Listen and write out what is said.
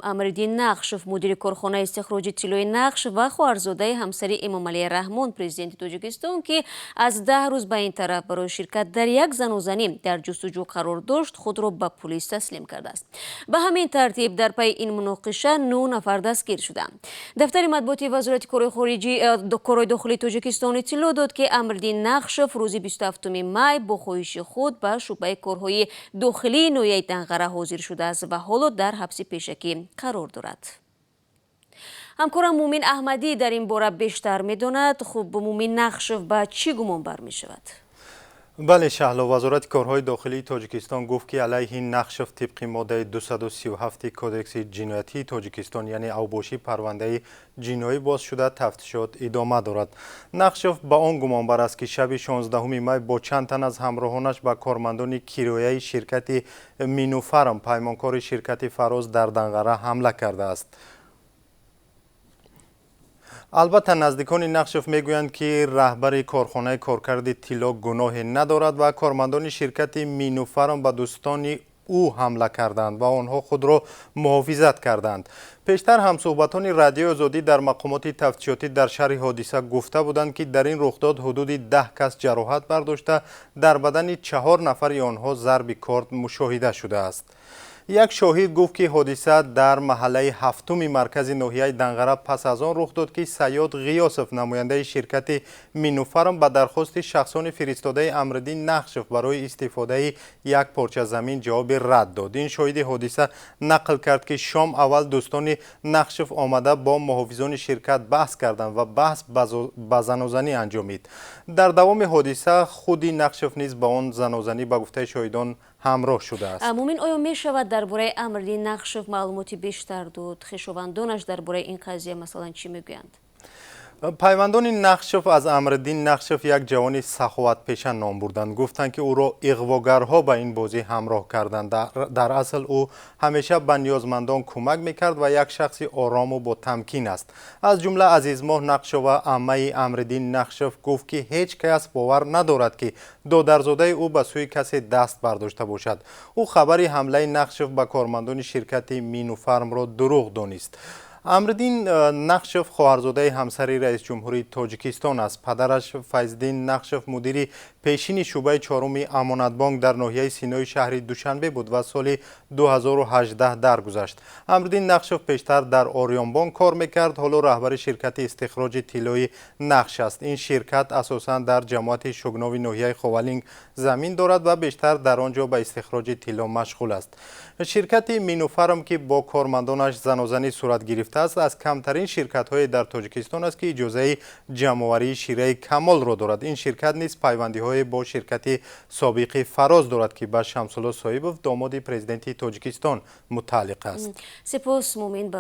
Амриддин Нақшев, мудири корхонаи истихроҷи тиллои Нақш ва хоҳарзодаи ҳамсари Эмомалӣ Раҳмон, президенти Тоҷикистон, ки аз 10 рӯз ба ин тараф барои ширкат дар як занозанӣ дар ҷустуҷӯ қарор дошт, худро ба пулис таслим кардааст. Ба ҳамин тартиб, дар пайи ин муноқиша нӯ нафар дастгир шуданд. Дафтари матбуоти Вазорати корҳои дохилии Тоҷикистон иттилоъ дод, ки Амриддин Нақшев рӯзи 27 май бо хоҳиши худ ба шӯъбаи корҳои дохилии ноҳияи Данғара ҳозир шудааст ва ҳоло дар ҳабси пешакӣ қарор дорад. Ҳамкорам Мумин Аҳмадӣ дар ин бора бештар медонад. Хуб, Мумин, Нақшев ба чӣ гумон бармешавад? Бале, Шаҳло, Вазорати корҳои дохилии Тоҷикистон гуфт, ки алайҳи Нақшев тибқи моддаи 237 Кодекси ҷиноятии Тоҷикистон, яъне авбошӣ, парвандаи ҷиноӣ боз шуда, тафтишот идома дорад. Нақшев ба он гумонбар аст, ки шаби 16 май бо чанд тан аз ҳамроҳонаш ба кормандони кирояи ширкати Минуфарм, паймонкори ширкати Фароз дар Данғара, ҳамла кардааст. Албатта, наздикони Нақшев мегӯянд, ки раҳбари корхонаи коркарди тилло гуноҳе надорад ва кормандони ширкати Минуфарм ба дӯстони ӯ ҳамла карданд ва онҳо худро муҳофизат карданд. Пештар ҳамсӯҳбатони Радиои Озодӣ дар мақомоти тафтишотӣ дар шарҳи ҳодиса гуфта буданд, ки дар ин рухдод ҳудуди 10 кас ҷароҳат бардошта, дар бадани чаҳор нафари онҳо зарби корд мушоҳида шудааст. Як шоҳид гуфт, ки ҳодиса дар маҳаллаи ҳафтуми маркази ноҳияи Данғара пас аз он рух дод, ки Саёд Ғиёсов, намояндаи ширкати Минуфарм, ба дархости шахсони фиристодаи Амриддин Нақшев барои истифодаи як порча замин ҷавоби рад дод. Ин шоҳиди ҳодиса нақл кард, ки шом аввал дӯстони Нақшев омада, бо муҳофизони ширкат баҳс карданд ва баҳс ба занозанӣ анҷомид. Дар давоми ҳодиса худи Нақшев низ ба он занозанӣ, ба гуфтаи шоҳидон, ҳамроҳ шудааст. Мумин, оё мешавад дар бораи Амриддин Нақшев маълумоти бештар дод? Хешовандонаш дар бораи ин қазия, масалан, чӣ мегӯянд? Пайвандони Нақшев аз Амриддин Нақшев як ҷавони саховатпеша ном бурданд. Гуфтанд, ки ӯро иғвогарҳо ба ин бозӣ ҳамроҳ карданд. Дар асл ӯ ҳамеша ба ниёзмандон кӯмак мекард ва як шахси орому ботамкин аст. Аз ҷумла Азизмоҳ Нақшова, аммаи Амриддин Нақшев, гуфт, ки ҳеҷ кас бовар надорад, ки додарзодаи ӯ ба сӯи касе даст бардошта бошад. Ӯ хабари ҳамлаи Нақшев ба кормандони ширкати Минуфармро дурӯғ донист. Амриддин Нақшев хоҳарзодаи ҳамсари раисҷумҳурии Тоҷикистон аст. Падараш Файздин Нақшев мудири пешини шӯъбаи чоруми Амонатбонк дар ноҳияи Синои шаҳри Душанбе буд ва соли 2018 даргузашт. Амриддин Нақшев пештар дар Ориёнбонк кор мекард, ҳоло раҳбари ширкати истихроҷи тиллои Нақш аст. Ин ширкат асосан дар ҷамоати Шугнови ноҳияи Ховалинг замин дорад ва бештар дар он ҷо ба истихроҷи тилло машғул аст. Ширкати Минуфарм, ки бо кормандонаш занозанӣ сурат гирифтааст, аз камтарин ширкатҳое дар Тоҷикистон аст, ки иҷозаи ҷамъоварии шираи Камолро дорад. Ин ширкат низ пайвандиҳое бо ширкати собиқи Фароз дорад, ки ба Шамсулло Соҳибов, домоди президенти Тоҷикистон, мутааллиқ аст. Сипос, Мумин.